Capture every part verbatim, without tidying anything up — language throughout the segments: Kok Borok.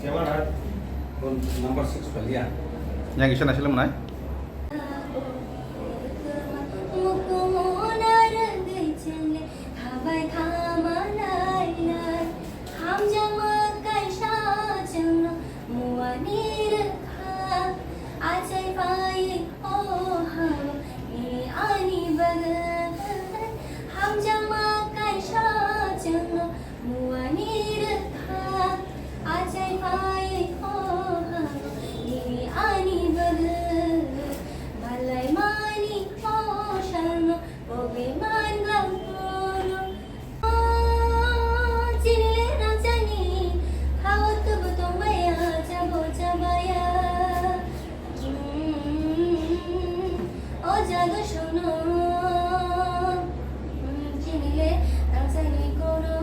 Number six paliya. Yang isa naisile mwnai? Hamjakma kaisa chwngno muani rwkha, achai phai o habo nini ani bagwi. Hamjakma kaisa chwngno muani rwkha, achai phai o habo nini ani bagwi. Balai mani o salno pogwi man gangkoro. Chini le rangchakni hao tubu tongmaya, chabo chabaya. O jaga shono. Chini le rangchakni koro.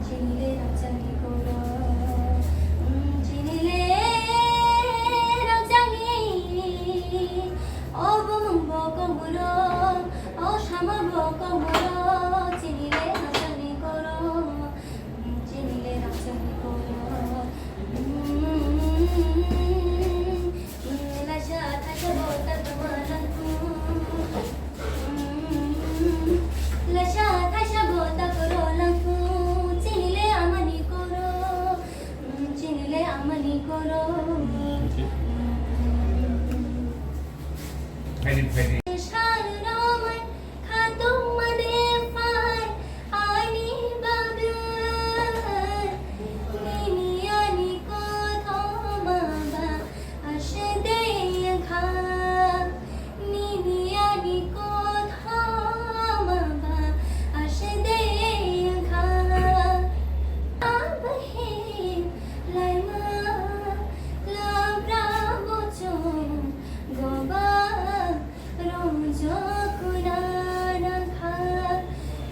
Chini le rangchakni koro. Chini le rangchakni. O bumung bo kokborok, o sama bo kokborok, chini le rangchakni koro, chini le rangchakni koro. Laisa thaisa bo ta tongma langkhu. Laisa thaisa bo ta koro langkhu, chini le amani koro, chini le amani koro. Phaidi, phaidi. Goba rongjo kuna nangkha,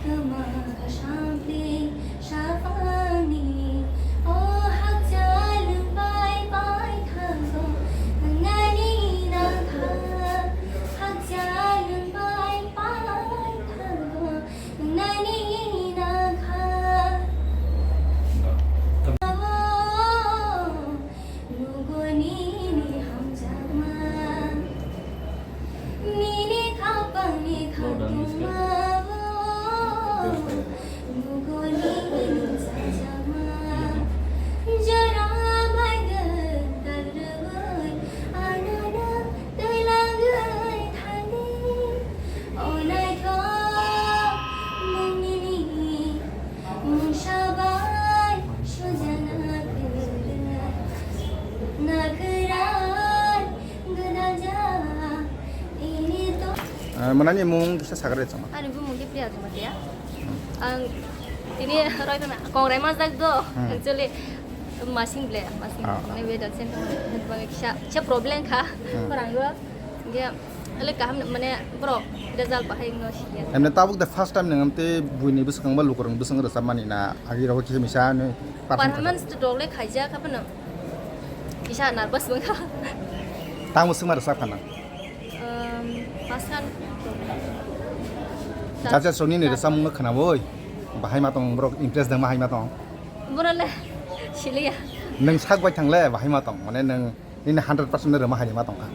kwma kha sampli saphangni. O hakcha lwng bai pai thango, wngnani nangkha. Hakcha lwng bai pai thango, wngnani nangkha. Nugo nini hamjakma, nini khapangni khakchangma o. Nugo nini chajakma, jora bai gwdal rwui anana twilagwi thangdi. O naithok mung nini mungsa bai sujana kwrwng. Nakharai gwnajak ini to. Ah, mwnani mung kisa sagra chama. Ani bumung di Priya Jamatia. Ang tini roitana kongrai majak do. Hmm. Actually masing ble, masing. Ah. Mane weather center bagi kisa, kisa problem kha. Hmm. Khorang ro. Dia, ale kaham mane bro, result bahai no siya. Emne tabuk the first time nang amte buini bwswkang ba lukurang bwswkang rwchapmani na agi rogo kisa misa ni performance? Performance to dogle khaijak haphano. Kisa nervous bangkha. Tamo swngma rwchap khana? Um, pasan. Chacha soni ni rwchapmung no khana boi. Bahai ma tong borok impress dang bahai ma tong. Borok le siliya. Nang sak bai thang le bahai ma tong. Mane nang nini hundred percent rwma hai ma tong kha.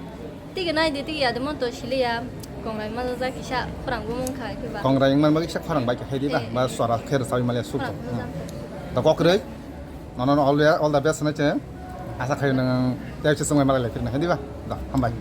Tigi nai di tigi ya de mon to siliya. Kongrai ma ja kisa khorang bo mung kha kiba. Kongrai man ba kisa khorang bai kha hai di ba. Eh. Ba sora kher sawi male suk. Khorang bo ja. Da kok rei. Nono all the, all the best na che. Asa khai nang tei se sung mala le phir na hai di ba. Da hambai.